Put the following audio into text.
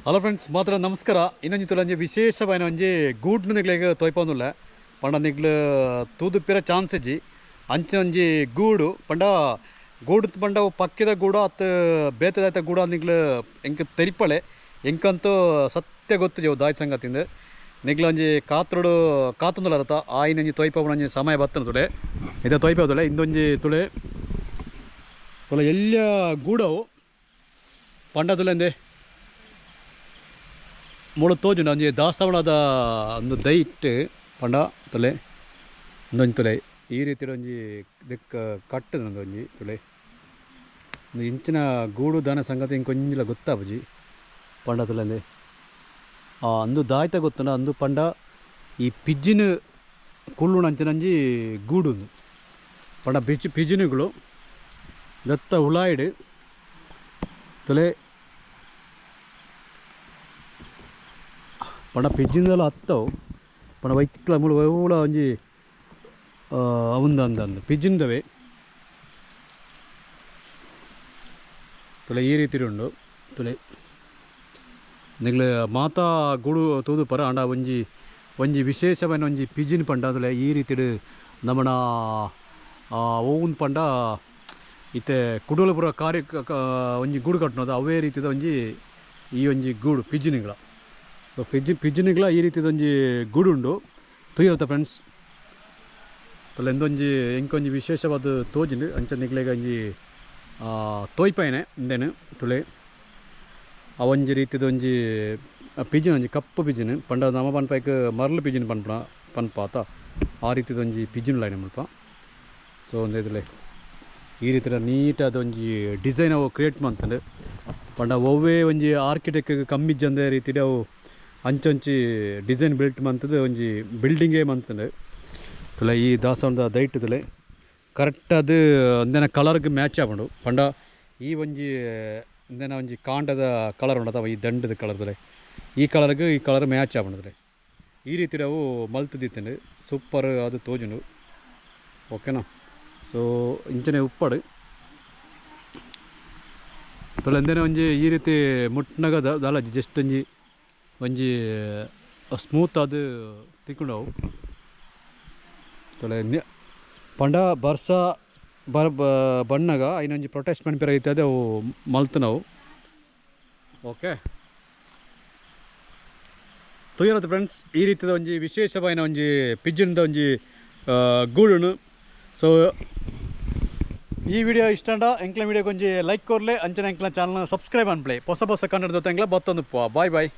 Hello friends, ಮಾತ್ರ ನಮಸ್ಕಾರ. ಇನ್ನೊಂಜಿ ತುಲಂಜಿ ವಿಶೇಷವಾಯಿನ ಒಂಜಿ ಗೂಡ್ನು ನಿಗ್ಲೆಗ್ ತೋಯ್ಪೊಂದುಲ್ಲೆ. ಪಂಡ ನಿಗ್ಲು ತೂದುಪ್ಪಿರ ಚಾನ್ಸ್ ಇಜ್ಜಿ. ಅಂಚಿನ ಒಂಜಿ ಗೂಡು ಪಂಡ ಗೂಡು ಪಂಡ ಅವು ಪಕ್ಕಿದ ಗೂಡು ಅತ್ ಬೇತೆ ಗೂಡು ನಿಗ್ಲು ಎಂಕ್ ತೆರಿಪಳೆ. ಎಂಕಂತೂ ಸತ್ಯ ಗೊತ್ತಿಜಿ ಅವು ದಾಯಿ ಸಂಗತಿಂದು. ನಿಗ್ಲ ಒಂಜಿ ಕಾತ್ರೊಡು ಕಾತೊಂದುಲ್ಲರತ ಆಯಿನೊಂಜಿ ತೊಯ್ಪವನ ಒಂಜಿ ಸಮಯ ಬತ್ತನ ತುಲೆ ಇದ ತೊಯ್ಪದುಲೆ. ಇಂದೊಂಜಿ ತುಲೆ ತುಲೆ ಎಲ್ಯ ಗೂಡವು ಪಂಡ ತುಲೆಂದೆ ಮೂಳು ತೋಜುಂಡು ಒಂಜಿ ದಾಸವಣದ ಒಂದು ದೈಟ್ ಪಂಡ ತುಲೆ ಇಂದೊಂಜಿ ತುಲೆ ಈ ರೀತಿಡ್ ಒಂಜಿ ದಿಕ್ಕ ಕಟ್ಟುದು ಒಂಜಿ ತುಲೆ. ಇಂದು ಇಂಚಿನ ಗೂಡು ದಾನ ಸಂಗತಿ ಇಂಕ್ ಒಂಜಿಲ ಗೊತ್ತಾಪುಜಿ. ಪಂಡ ತುಲೆಂದೆ ಅಂದು ದಾಯ್ತ ಗೊತ್ತುಂಡ ಅಂದು ಪಂಡ ಈ ಪಿಜ್ಜಿನ ಕುಳ್ಳುನಂಚಿನಂಜಿ ಗೂಡು ಉಂದು ಪಂಡ ಬಿಚ್ ಪಿಜಿನುಗಳು ದತ್ತ ಉಳಾಯಿಡ್ ತುಲೆ ಪಂಡ ಪಿಜ್ಜಿಂದಲ ಅತ್ತವು ಪಂಡ ವೈಕ್ಲ ಮೂಲು ಒವ್ಲ ಒಂಜಿ ಅವುಂದು ಅಂದ ಅಂದು ಪಿಜ್ಜಿಂದವೇ ತುಲೆ ಈ ರೀತಿ ಉಂಡು ತುಲೆ. ನಿಗ್ಲು ಮಾತಾ ಗೂಡು ತೂದು ಪರ ಆಂಡ ಒಂಜಿ ಒಂಜಿ ವಿಶೇಷವಾಯಿನ ಒಂಜಿ ಪಿಜಿನ್ ಪಂಡ ತುಲೆ ಈ ರೀತಿಡ್ ನಮನ ಒವ್ವುಂದು ಪಂಡ ಇತ್ತೆ ಕುಡಲಪುರ ಕಾರ್ಯ ಒಂಜಿ ಗೂಡು ಕಟ್ಟುನದ ಅವೇ ರೀತಿದ ಒಂಜಿ ಈ ಒಂಜಿ ಗೂಡು ಪಿಜಿನಿಗಳ. ಸೊ ಪಿಜಿನಿಗಳ ಈ ರೀತಿದ ಒಂಜಿ ಗೂಡು ಉಂಡು ತೂಯಿರತ್ತ ಫ್ರೆಂಡ್ಸ್. ತುಲೆ ಇಂದೊಂಜಿ ಎಂಕೊಂಜಿ ವಿಶೇಷವಾದ ತೋಜಿಂಡು ಅಂಚ ನಿಗ್ಲೆಗ್ ಒಂಜಿ ತೋಯ್ಪಾಯಿನೆ ಇಂದೆನು ತುಲೆ. ಅವೊಂಜಿ ರೀತಿದ ಒಂಜಿ ಪಿಜಿನ್ ಒಂಜಿ ಕಪ್ಪು ಪಿಜಿನ್ ಪಂಡ ನಮ ಪನ್ಪೈಕ್ ಮರ್ಲ್ ಪಿಜಿನ್ ಪನ್ಪುನ ಪನ್ಪಾತ ಆ ರೀತಿದ ಒಂಜಿ ಪಿಜಿನ್ ಲೈನ್ ಮುಲ್ಪ. ಸೊ ಒಂದೇ ತುಲೆ ಈ ರೀತಿದ ನೀಟಾದ ಒಂಜಿ ಡಿಸೈನ್ ಅವು ಕ್ರಿಯೇಟ್ ಮಂತುಂಡು ಪಂಡ ಒವ್ವೇ ಒಂಜಿ ಆರ್ಕಿಟೆಕ್ಟ್ ಕಮ್ಮಿ ಇಜ್ಜಂದೆ ರೀತಿಡ್ ಅವು ಅಂಚಂಚಿ ಡಿಸೈನ್ ಬಿಲ್ಟ್ ಮಂತುದು ಒಂಜಿ ಬಿಲ್ಡಿಂಗೇ ಮಂತುಂಡು ತುಲೆ. ಈ ದಾಸವನದ ದೈಟ್ ತುಲೆ ಕರೆಕ್ಟ್ ಅದು ಅಂದೆನ ಕಲರ್ಗ್ ಮ್ಯಾಚ್ ಆಪುಂಡು ಪಂಡ ಈ ಒಂಜಿ ಇಂದೆನ ಒಂಜಿ ಕಾಂಡದ ಕಲರ್ ಉಂಡು ಅಥವಾ ಈ ದಂಡದ ಕಲರ್ ತುಲೆ ಈ ಕಲರ್ಗ್ ಈ ಕಲರ್ ಮ್ಯಾಚ್ ಆಪುಂಡು ತುಲೆ. ಈ ರೀತಿಡ್ ಅವು ಮಲ್ತ್ ದಿತ್ತುಂಡು ಸೂಪರ್ ಅದು ತೋಜುಂಡು ಓಕೆನಾ. ಸೊ ಇಂಚನೆ ಉಪ್ಪಡು ತುಲೆ ಅಂದೆನೆ ಒಂಜಿ ಈ ರೀತಿ ಮುಟ್ನಗ ದಾಲ ಜಸ್ಟ್ ಒಂಜಿ ಒಂಜಿ ಸ್ಮೂತ್ ಆದ್ ತಿಕ್ಕುಂಡು ಅವು ತುಲೆ. ಪಂಡ ಬರ್ಸ ಬರ್ ಬಣ್ಣಗ ಐನೊಂಜಿ ಪ್ರೊಟೆಸ್ಟ್ ಮನ್ಪೆರೆ ಇತ್ತದ ಅವು ಮಲ್ತನವು ಓಕೆ. ತೂಯರತ್ತ ಫ್ರೆಂಡ್ಸ್, ಈ ರೀತಿದ ಒಂಜಿ ವಿಶೇಷವಾಯಿನ ಒಂಜಿ ಪಿಜ್ಜಿನ್ದ ಒಂಜಿ ಗೂಡುನು. ಸೊ ಈ ವಿಡಿಯೋ ಇಷ್ಟ ಎಂಕ್ಲ ವಿಡಿಯೋಗೆ ಒಂಜಿ ಲೈಕ್ ಕೊರ್ಲೆ, ಅಂಚನೆ ಎಂಕ್ಲ ಚಾನಲ್ ಸಬ್ಸ್ಕ್ರೈಬ್ ಅನ್ಪ್ಲೆ. ಹೊಸ ಹೊಸ ಕನ್ನಡದ ಎಂಕ್ಲ ಬತ್ತೊಂದು ಬಾಯ್ ಬಾಯ್.